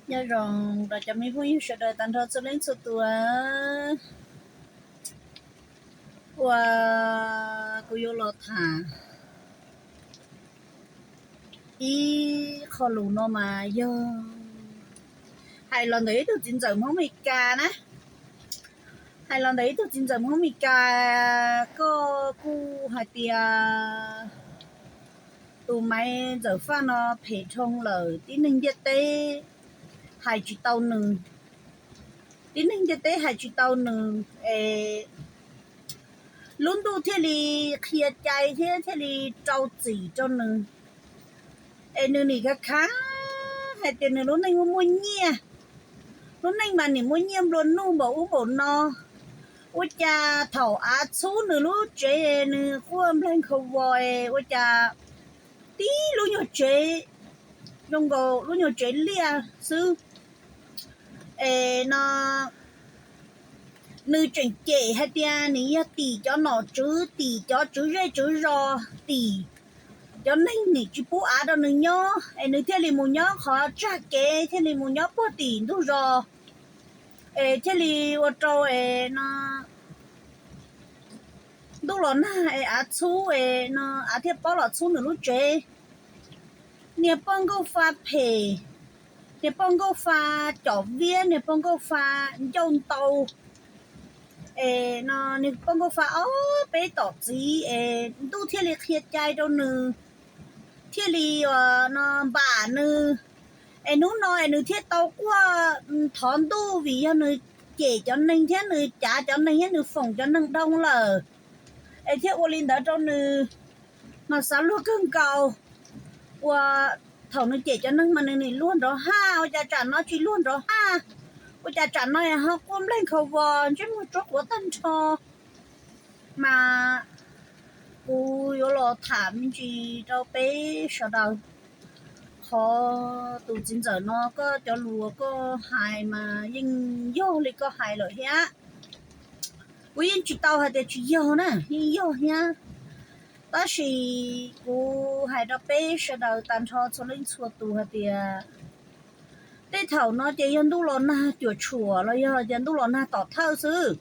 Nyob zoo rau cov me phooj ywg sawv daws tag nrho txhua leej txhua tus. Uas kuv yuav los tham ib qho lus no mas yog hais los ntawm ib tug txiv ntxawm Hmoob Amelikas na. Hais los ntawm ib tug txiv ntxawm Hmoob Amelikas, koj kuj hais tias tus Maiv Ntxawm Faj no phem dhau lawm, tib neeg ntiaj teb hais tsis tau nws, tib neeg ntiaj teb hais tsis tau nws es lub ntuj thiaj li qhia cai thiab thiaj li rau txim rau nws. Es nws nim khav khav hais tias nws lub neej muaj muaj nyiaj, lub neej mas nim muaj nyiaj nplua nuj npaum ub npaum no. Ua cas thaum av txhub nws lub tsev nws quaj nplaig nkhaus vos, ua cas tib lub nyuag tsev zoo nkaus lub nyuag tsev liaj xwb. Es no nws tseem cem hais tias nws yog tim cov nom tswv, tim cov tswv zej tswv zos, tim cov neeg nim tsis pub av rau nws nyob es nws thiaj li mus nyob qhov tsag kev, thiaj li mus nyob puag tim ntug zos. Es thiaj li ua rau es no ntuj los nag es av txhub es no av thiaj pob los txhub nws lub tsev. Niag poj nkauj Fa phem, niag poj nkauj Fa com viab, niag poj nkauj Fa ncauj ntau. Es no niag poj nkauj Fa ob peb tom txiv es ntuj thiaj li qhia cai rau nws, thiaj li no npam nws. Es hnub no es nws thiaj tau quaj thov ntuj vim yog nws cem cov neeg thiab nws cav cov neeg thiab nws foom cov neeg dhau lawm, es thiaj ua li ntawd rau nws. Mas xav luag kawg nkaus, ua thaum nws cem cov neeg mas nws nim luag nrov haj, ua cas tsam no tsis luag nrov haj, ua cas tsam no ho quaj nplaig nkhaus vos ntsej muag tsuab quav tag nrho. Mas kuv yuav los tham me ntsis rau peb sawv daws. Qhov tus txiv ntxawm no koj cov lus koj hais mas yeej yog li koj hais lawm thiab. Kuv yeej tsis tau hais tias tsis yog na, yeej yog thiab. Tab sis kuv hais rau peb sawv daws tag nrho txhua leej txhua tus hais tias tej thaum no ces yog ntuj los nag cuam tshuam los yog tias ntuj los nag tom thawj xwb.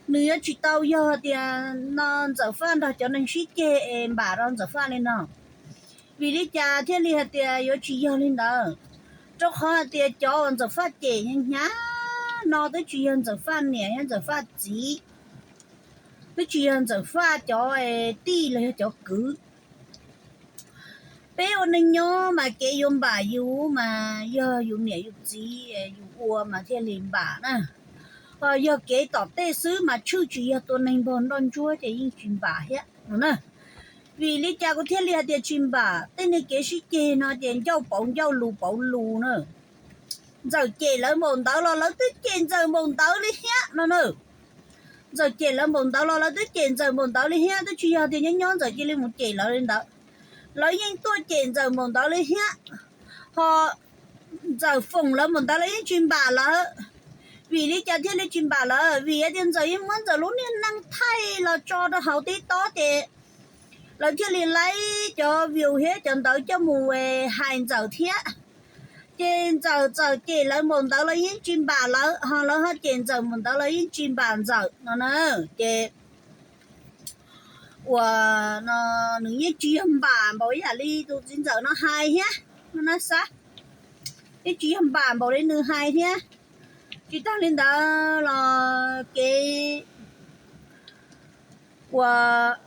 Nws yuav tsis tau yog tias no Ntxawm Faj nrog cov neeg sib ceg es npam rau Ntxawm Faj li no. Vim li cas thiaj li hais tias yuav tsis yog li ntawd? Rau qhov hais tias cov uas Ntxawm Faj cem hnyav no twb tsis yog Ntxawm Faj niam thiab Ntxawm Faj txiv, twb tsis yog Ntxawm Faj cov tij los yog cov kwv. Peb ua neej nyob mas kev yuav npam yus mas yog yus niam yus txiv yus ua mas thiaj li npam na. Ho yog kev tom tej xwb mas tshwj tsis yog tua neeg npog nroj ntsuab ces yeej tsis npam thiab no na. Vim li cas kuv thiaj li hais tias tsis npam? Tej niag kev sib ceg no ces ncauj pauv ncauj lus pauv lus na. Ntxawm cem lawv npaum ntawd los lawv twb cem Ntxawm npaum ntawd li thiab no na. Ntxawm cem lawv npaum ntawd los lawv twb cem Ntxawm npaum ntawd li thiab, twb tsis yog tias nyob nyob Ntxawm cia li mus cem lawv li ntawd. Lawv yeej tuaj cem Ntxawm npaum ntawd li thiab. Ho Ntxawm foom lawv npaum ntawd lawv yeej tsis npam lawv. Vim li cas thiaj li tsis npam lawv? Vim tias Ntxawm yeej muab Ntxawm lub niag neej thaij los tso rau hauv TikTok ces lawv thiaj li laib cov view thiab cov ntawd coj mus hais Ntxawm thiab. Ces Ntxawm txawm cem lawv npaum ntawd los yeej tsis npam lawv, ho lawv ho cem Ntxawm npaum ntawd los yeej tsis npam Ntxawm no na. Ces uas no nws yeej tsis yog npam npaum ib yam li tus txiv Ntxawm no hais thiab no na xav. Yeej tsis yog npam npaum li nws hais thiab. Tsis tag li ntawd los kev uas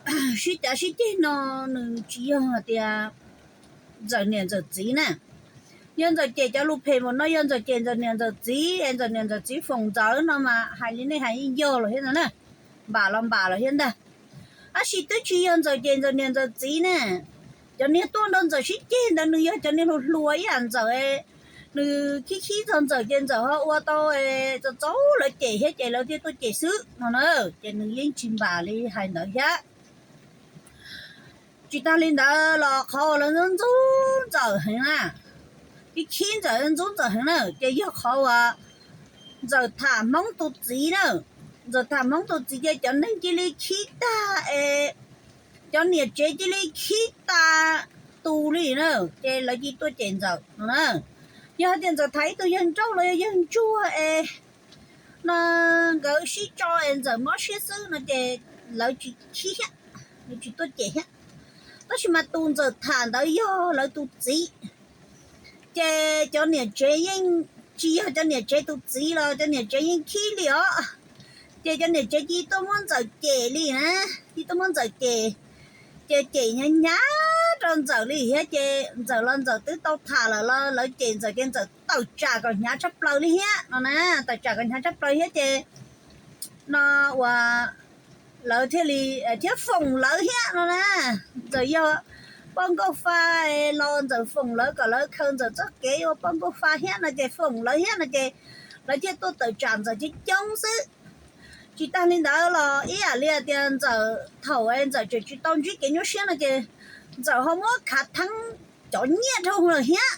sib cav sib ceg no nws tsis yog hais tias Ntxawm niam Ntxawm txiv na. Yog Ntxawm cem cov lus phem npaum no yog Ntxawm cem Ntxawm niam Ntxawm txiv es Ntxawm niam Ntxawm txiv foom Ntxawm no mas hais li nej hais yeej yog los thiab ntag na, npam los npam los thiab ntag. Tab sis twb tsis yog Ntxawm cem Ntxawm niam Ntxawm txiv ne. Cov niag tuaj nrog Ntxawm sib ceg ntawd nws yog cov niag hluas hluas ib yam Ntxawm, nws khib khib txog Ntxawm ces Ntxawm ho ua tau txaus txaus lawv cem thiab ces lawv thiaj tuaj cem xwb no na. Ces nws yeej tsis npam li hais ntawd thiab. Tsis tag li ntawd los qhov uas lawv ntxub ntxub Ntxawm heev na, khib khib Ntxawm ntxub Ntxawm heev na ces yog qhov uas Ntxawm tham Hmoob tus txiv na. Ntxawm tham Hmoob tus txiv ces cov neeg cia li khib tag es cov niam tsev cia li khib tas tus li na, ces lawv cia tuaj cem Ntxawm no na. Yog hais tias Ntxawm tham ib tug yawg nrauj los yog yawg ntsuag es no nkawd sib tso es Ntxawm mob siab xwb no ces lawv tsis khib thiab, lawv tsis tuaj cem thiab. Tab sis mas tus Ntxawm tham ntawd yog lawv tus txiv, ces cov niam tsev yeej, tsis yog cov niam tsev tus txiv los cov niam tsev yeej khib li os. Ces cov niam tsev cia li tuaj muab Ntxawm cem li na, cia li tuaj muab Ntxawm cem, ces cem hnyav hnyav rau Ntxawm li thiab. Ces Ntxawm los Ntxawm twb tau tham lawm los lawv cem Ntxawm ces Ntxawm tawm tsam kom hnyav tshaj plaws li thiab no na, tawm tsam kom hnyav tshaj plaws thiab ces no uas lawv thiaj li, thiab foom lawv thiab no na. Ntxawm yog poj nkauj fa los Ntxawm foom lawv kom lawv khaws Ntxawm txoj kev ua poj nkauj fa thiab no ces foom lawv thiab no ces lawv thiaj tuaj tawm tsam Ntxawm coob coob xwb. Tsis tag li ntawd los ib yam li tias Ntxawm thaum Ntxawm tseem tsis tau ntsib kev nyuaj siab no ces Ntxawm ho muab khav theeb cov nyiaj dhau lawm thiab,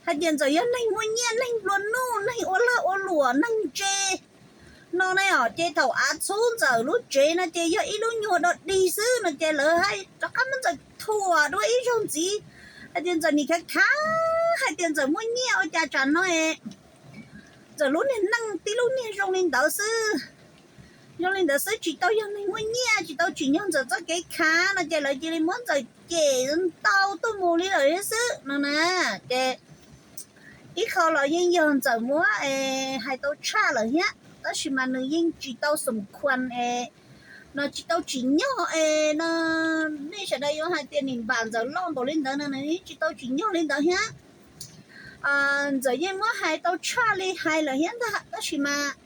hais tias Ntxawm yog neeg muaj nyiaj, neeg nplua nuj, neeg ua lag ua luam, neeg ntse no ne os. Ces thaum av txhub Ntxawm lub tsev no ces yog ib lub nyuag dog dig xwb no ces lawv hais rov qab muab Ntxawm thuam dua ib zaug ntxiv, hais tias Ntxawm nim khav khav, hais tias Ntxawm muaj nyiaj ua cas tsam no es Ntxawm lub niag neej tib lub niag zoo li ntawd xwb, zoo li ntawd xwb, tsis tau yog neeg muaj nyiaj, tsis tau tsim nyog Ntxawm txoj kev khav no ces lawv cia li muab Ntxawm cem ntau tuaj mus li lawm thiab xwb no na. Ces ib qho los yeej yog Ntxawm muab hais tau tshaj lawm thiab, tab sis mas nws yeej tsis tau xum khuas es no tsis tau tsim nyog es no nej sawv daws yuav hais tias nim npam Ntxawm loj npaum li ntawd no nws yeej tsis tau tsim nyog li ntawd thiab. Ntxawm yeej muab hais tau tshaj li hais lawm thiab ntag, tab sis mas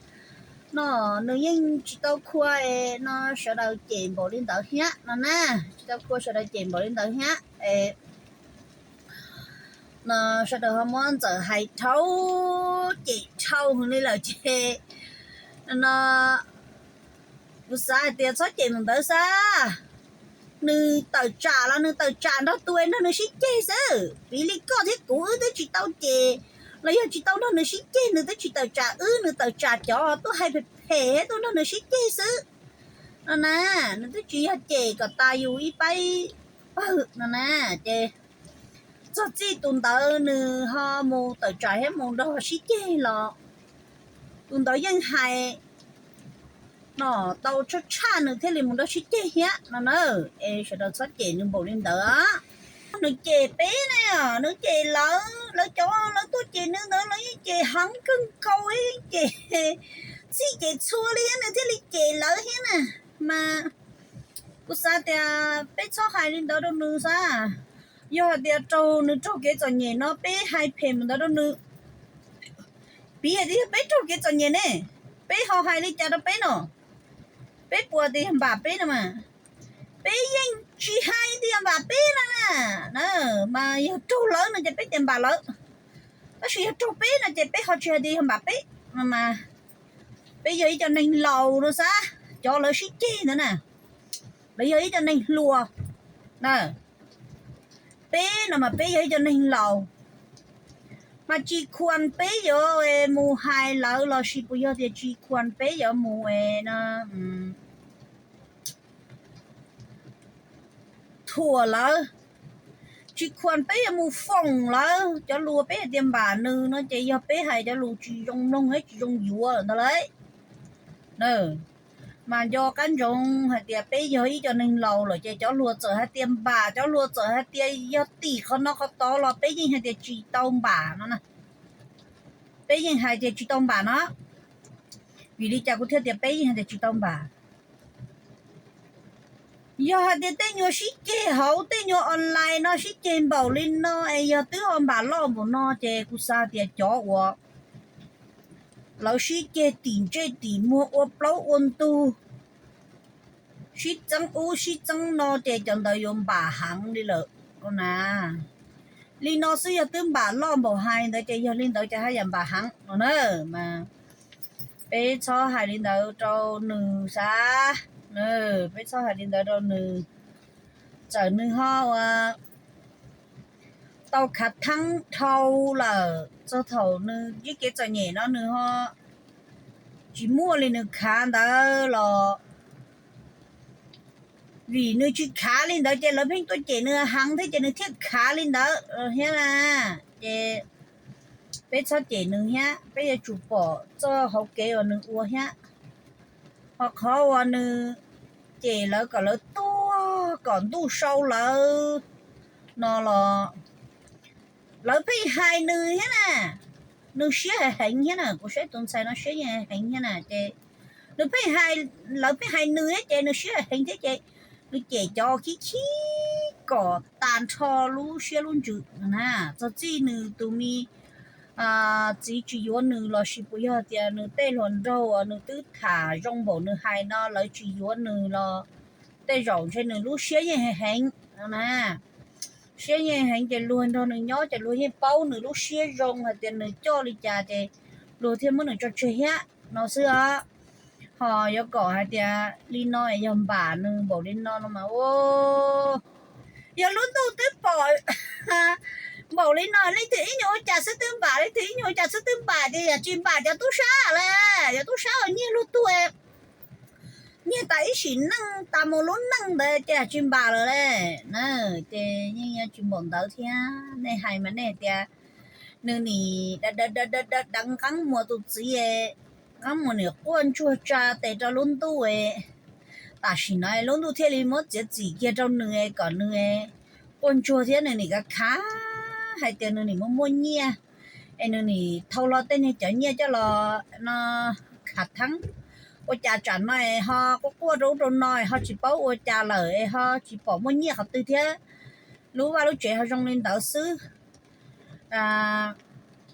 no nws yeej tsis tau khuas es no sawv daws cem npaum li ntawd thiab no na, tsis tau khuas sawv daws cem npaum li ntawd thiab es no sawv daws ho muab Ntxawm hais dhau, cem dhau heev li lawm ces no kuv xav hais tias txhob cem mus ntawd xav. Nws tawm tsam los nws tawm tsam nrog tus nrog nws sib ceg xwb. Piv li koj thiab kuv wb twb tsis tau cem los yog tsis tau nrog nws sib ceg, nws twb tsis tawm tsam wb, nws tawm tsam cov tuaj hais phem phem thiab tuaj nrog nws sib ceg xwb no na. Nws twb tsis yog cem kom tas yus ib paib pawg no na. Ces txog txij tus ntawd nws ho mus tawm tsam thiab mus nrog sib ceg los tus ntawd yeej hais no tau tshaj tshaj nws thiaj li mus nrog sib ceg thiab no na. Es sawv daws txhob cem nws npaum li ntawd. Nws cem peb ne, nws cem lawv, lawv cov lawv tuaj cem nws ntawd lawv yeej cem heev kawg nkaus, yeej cem txhij cem txhua li nws thiaj li cem lawv thiab na. Mas kuv xav tias peb txhob hais li ntawd rau nws xav. Yog hais tias raug nws raug kev txom nyem no peb hais phem mus ntawd rau nws, piv hais tias yog peb raug kev txom nyem ne, peb ho hais li cas rau peb no? Peb puas tias yog npam peb no mas? Peb yeej tsis hais tias yog npam peb no na. Mas yog raug lawv no ces peb tias npam lawv, tab sis yog raug peb no ces peb ho tsis hais tias yog npam peb no mas. Peb yog ib co neeg laus no xav, cov lawv sib ceg ntawd na, lawv yog ib co neeg hluas na. Peb no mas peb yog ib co neeg laus, mas tsis khuas peb yuav mus hais lawv los sis puas yog tias tsis khuas peb yuav mus no thuam lawv, tsis khuas peb yuav mus foom lawv cov lus peb hais tias npam nws no ces yog peb hais cov lus tsis zoo mloog thiab tsis zoo yuav lawm ntag lauj. Mas nco qab ntsoov hais tias peb yog ib co neeg laus lawm ces cov hluas txawm hais tias npam, cov hluas txawm hais tias yog tim qhov no qhov tod los peb yeej hais tias tsis tau npam no na. Peb yeej hais tias tsis tau npam no. Vim li cas kuv thiaj tias peb yeej hais tias tsis tau npam? Yog hais tias tej nyuag sib ceg hauv tej nyuag online no sib ceg npaum li no es yog twb ho npam loj npaum no ces kuv xav tias cov uas lawv sib ceg tim ntsej tim muag ua plaub ua ntug, sib txeeb ub sib txeeb no ces cov ntawd yuav npam heev li lawm na. Li no xwb yog twb npam loj npaum hais ntawd ces yog li ntawd ces haj yam npam heev no na. Mas peb txhob hais li ntawd rau nws xav, peb txhob hais li ntawd rau nws. Txawm nws ho ua tau khav theeb dhau lawm, txog thaum nws ntsib kev txom nyem no nws ho tsis muaj li nws khav ntawd los vim nws tsis khav li ntawd ces lawv pheej tuaj cem nws heev thiab ces nws thiaj khav li ntawd thiab na. Ces peb txhob cem nws thiab, peb yuav tsum pom txoj hauv kev uas nws ua thiab. Ho qhov uas nws cem lawv kom lawv tuag kom ntuj sau lawv no los lawv pheej hais nws thiab na, nws siab heev heev thiab na, kuv saib tus ntxhais no siab yeej heev heev thiab na ces nws pheej hais, lawv pheej hais nws thiab ces nws siab heev thiab ces nws cem cov khib khib kom tas nrho lub siab lub ntsws na. Txog txij nws tus me txiv tsis yuav nws los sis puas yog tias nws tej hluas nraug uas nws twb tham zoo npaum nws hais no lawv tsis yuav nws los tej zaum ntshe nws lub siab yeej heev na. Siab yeej heev ces luag nrog nws nyob ces luag yeej paub nws lub siab zoo hais tias nws coj li cas ces luag thiaj muab nws tso tseg thiab no xwb os. Ho yuav kom hais tias li no yog npam nws npaum li no no mas ua, yog lub ntuj twb pom npaum li no leej twg ib nyuag ua cas xwb twb npam, leej twg ib nyuag ua cas xwb twb npam ces yam tsis npam cov tub sab lawm, cov tub sab uas nyiag luag tug, nyiag tas ib sim neej tas mus lub neej ntawd ces yam tsis npam lawm le na. Ces yeej yuav tsis npaum ntawd thiab, nej hais mas nej tias nws nim deev deev deev deev nqeeb muas tus txiv, nqeeb muas nim quaj ntsuag tsa tes rau lub ntuj. Tam sim no lub ntuj thiaj li muab txiav txim kiag rau nws kom nws quaj ntsuag thiab nws nim kav khav hais tias nws nim muaj muaj nyiaj es nws nim thau hlo tej niag cov nyiaj coj los no khav theeb. Ua cas tsam no es ho quaj quaj rau ub rau no es ho tsis paub ua cas lawm es ho tsis pom muaj nyiaj qhov twg thiab. Lub vaj lub tsev ho zoo li ntawd xwb.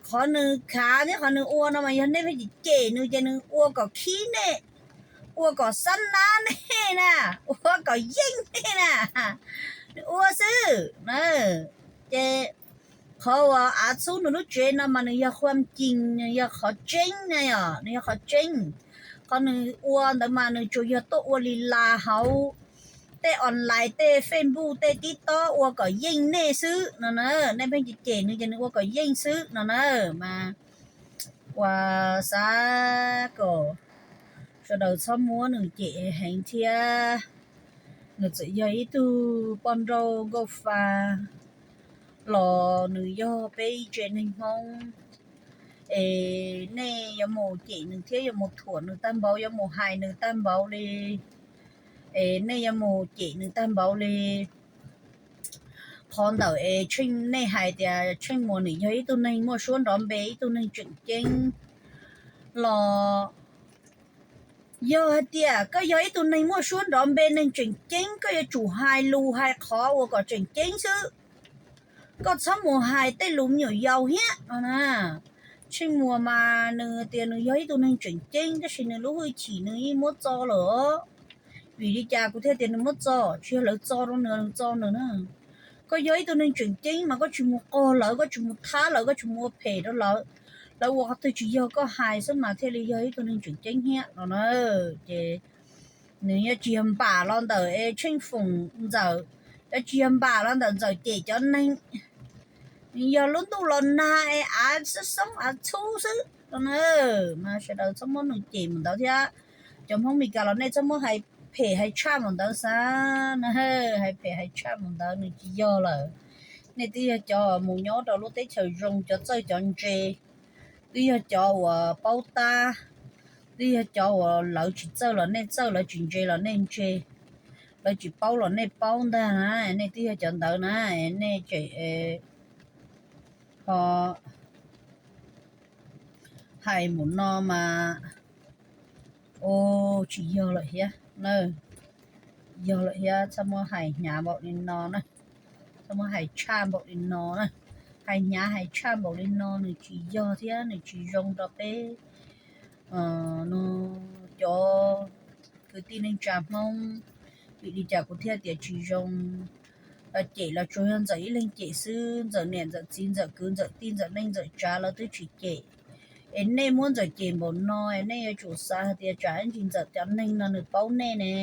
Qhov nws khav thiab qhov nws ua no mas yog nej pheej cem cem nws ces nws ua kom khib nej, ua kom xab nab nej na, ua kom yeej nej na, nws ua xwb na. Ces qhov uas av txhub nws lub tsev no mas nws yog huam cim, nws yog qhov tseeb na, yog nws yog qhov tseeb. Qhov nws ua ntawd mas nws tsuas yog tuaj ua li las hauv tej online, tej Facebook, tej TikTok ua kom yeej nej xwb no na. Nej pheej cem cem nws ces nws ua kom yeej xwb no na. Mas ua xav kom sawv daws txhob muab nws cem heev thiab. Nws txawm yog ib tug poj nrauj nkauj fa los nws yog peb ib tsev neeg Hmoob, es nej yuav mus cem nws thiab yuav mus thuam nws tag npaum, yuav mus hais nws tag npaum li, es nej yuav mus cem nws tag npaum li. Qhov ntawm es Tsheej, nej hais tias Tsheej Muas nws yog ib tug neeg muaj suab nrov npe, ib tug neeg tseem ceeb los yog hais tias koj yog ib tug neeg muaj suab nrov npe, neeg tseem ceeb, koj yuav tsum hais lus hais qhov uas kom tseem ceeb xwb. Koj txhob mus hais tej lus me nyuam yaus thiab no na. Tsheej Muas mas nws tias nws yog ib tug neeg tseem ceeb tab sis nws lub hwj chim nws yeej muab txo lawm os. Vim li cas kuv thiaj tias nws muab txo? Tsis yog lawv txo rau nws, nws txo nws na. Koj yog ib tug neeg tseem ceeb mas koj tsis mus qog lawv, koj tsis mus thab lawv, koj tsis mus ua phem rau lawv. Lawv ua qhov twg tsis yog koj hais xwb mas thiaj li yog ib tug neeg tseem ceeb thiab no na. Ces nws yuav tsis yog npam los ntawm es Tsheej Foom Ntxawm, yuav tsis yog npam los ntawm Ntxawm cem cov neeg. Nws yog lub ntuj los nag es av xoob av txhub xwb no na. Mas sawv daws txhob muab nws cem mus ntawd thiab. Cov Hmoob Mes Kas los nej txhob muab hais phem hais tshaj mus ntawd xav na. Hais phem hais tshaj mus ntawd nws tsis yog lawm. Nej twb yog cov mus nyob rau lub teb chaws zoo, cov txawj cov ntse, twb yog cov uas paub tab, twb yog cov uas lawv tsis txawj los nej txawj, lawv tsis ntse los nej ntse, lawv tsis paub los nej paub ntag na. Nej twb yog cov ntawd na, nej tseem ho hais mus no mas, u, tsis yog lawm thiab na. Yog lawm thiab, txhob muab hais hnyav npaum li no na, txhob muab hais tshaj npaum li no na. Hais hnyav hais tshaj npaum li no nws tsis yog thiab nws tsis zoo rau peb no cov kwv tij neej tsa Hmoob. Vim li cas kuv thiaj tias tsis zoo? Cem los tsuas yog Ntxawm ib leeg cem xwb, Ntxawm niam Ntxawm txiv Ntxawm kwv Ntxawm tij Ntxawm neej Ntxawm tsav lawv twb tsis cem. Es nej muab Ntxawm cem npaum no es nej yuav tsum xav hais tias tsam ib ntsis Ntxawm cov neeg no nws paub nej ne,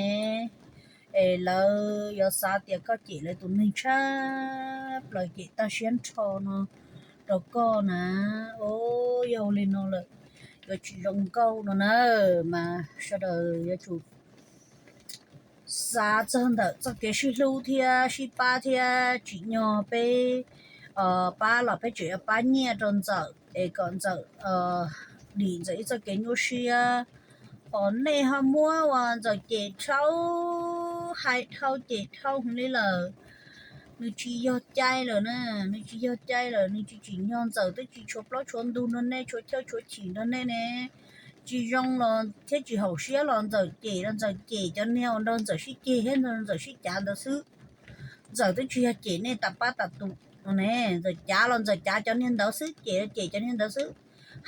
es lawv yuav xav tias koj cem lawv tus neeg tshaj plaws, cem tag siab nrho no rau koj na. O, yog li no lawm yuav tsis zoo nkauj no na. Mas sawv daws yuav tsum xav txog ntawm txoj kev sib hlub thiab sib pab thiab tsim nyog peb pab los peb tseem yuav pab nyiaj rau Ntxawm. kom Ntxawm dim Ntxawm ib txoj kev nyuaj siab. Hos nej ho muab uas Ntxawm cem dhau, hais dhau cem dhau heev li lawm. Nws tsis yog cai lawm na, nws tsis yog cai lawm, nws tsis tsim nyog Ntxawm twb tsis tshuav plaub tshuav ntug nrog nej, tshuav chawj tshuav chim nrog nej ne. Tsis zoo los thiab tsis haum siab los Ntxawm cem los Ntxawm cem cov niag uas nrog Ntxawm sib ceg thiab nrog Ntxawm sib cav ntawd xwb. Ntxawm twb tsis yog cem nej tas pab tas tus ne, Ntxawm cav los Ntxawm cav cov niag ntawd xwb, cem los cem cov niag ntawd xwb.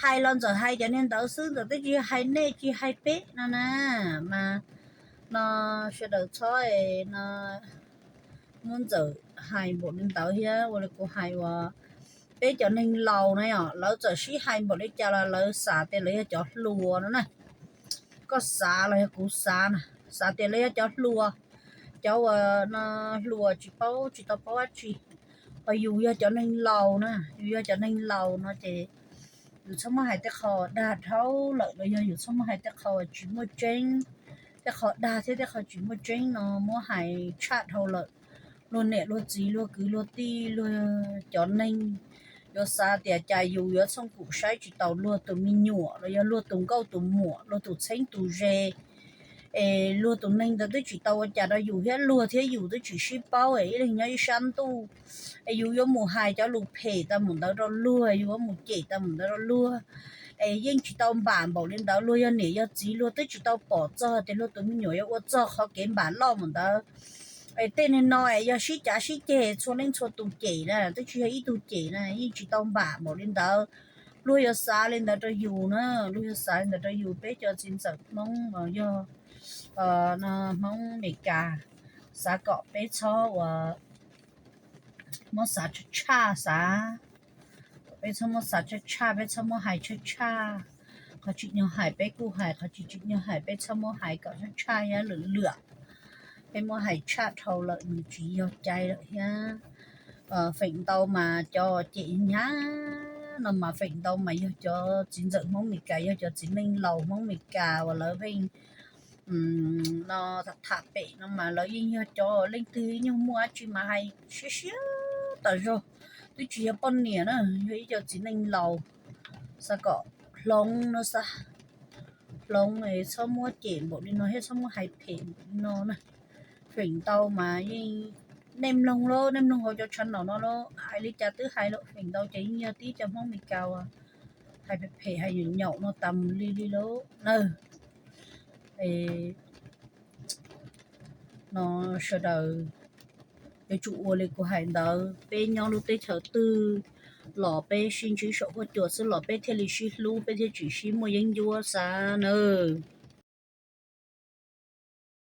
Hais los Ntxawm hais cov niag ntawd xwb, Ntxawm twb tsis yog hais nej tsis hais peb no na. Mas no sawv daws txhob no muab Ntxawm hais npaum li ntawd thiab ua li kuv hais uas peb cov neeg laus na yom, lawv txawm sib hais npaum li cas los lawv xav tias lawv yog cov hluas no na. Koj xav los yog kuv xav na, xav tias lawv yog cov hluas, cov uas no hluas tsis paub tsis tau paub dab tsi. Hos yus yog cov neeg laus na, yus yog cov neeg laus no ces yus txhob muab hais tej qho dag dhau lawm los yog yus txhob muab hais tej qho tsis muaj tseeb, tej qho dag thiab tej qho tsis muaj tseeb no muab hais tshaj dhau lawm. Luag niam luag txiv luag kwv luag tij luag cov neeg yuav xav tias cas yus yuav txhooj kum saib tsis taus luag tus me nyuam los yog luag tus nkauj tus muam, luag tus txheeb tus ze, es luag tus neeg ntawd twb tsis tau ua cas rau yus thiab, luag thiab yus twb tsis sib paub es ib leeg nyob ib sab ntuj, es yus yuav mus hais cov lus phem tau mus ntawd rau luag, yus yuav mus cem tau mus ntawd rau luag. Es yeej tsis tau npam npaum li ntawd, luag yog niam yog txiv luag twb tsis tau pom txog tias luag tus me nyuam yuav ua txog qhov kev npam loj mus ntawd. Es tej neeg no es yog sib cav sib ceg txhua leej txhua tus cem na, twb tsis yog ib tug cem na, yeej tsis tau npam npaum li ntawd. Luag yuav xav li ntawd rau yus na, luag yuav xav li ntawd rau yus. Peb cov txiv ntxawm Hmoob uas yog Hmoob Meskas, xav kom peb txhob uas muab xav tshaj tshaj xav, kom peb txhob muab xav tshaj tshaj, peb txhob muab hais tshaj tshaj. Qhov tsim nyog hais peb kuj hais, qhov tsis tsim nyog hais peb txhob muab hais kom tshaj tshaj thiab lwm lwm. Peb muab hais tshaj dhau lawm nws tsis yog cai lawm thiab. Feem ntau mas cov cem hnyav no mas feem ntau mas yog cov txiv ntxawm Hmoob Meskas, yog cov txiv neej laus Hmoob Meskas uas lawv pheej no tham pem no mas lawv yeej yog cov leej twg nyuag muaj dab tsi mas hais siab siab tas zog, twb tsis yog poj niam na, yog ib co txiv neej laus. Xav kom hloov no xav, hloov txhob muab cem npaum li no thiab txhob muab hais phem npaum li no na. Feem ntau mas yeej, nej mloog lauj, nej mloog hauv cov channel no lauj, hais li cas twb hais lauj, feem ntau ces yeej yog tib co Hmoob Meskas uas hais phem phem hais nyaum nyaum no tas mus li li lauj na. No sawv daws yuav tsum ua li kuv hais ntawd, peb nyob lub teb chaws twg los peb sib ntsib saum huab cua xwb los peb thiaj li sib hlub, peb thiaj tsis sib muaj yeeb ncuab xav nawb.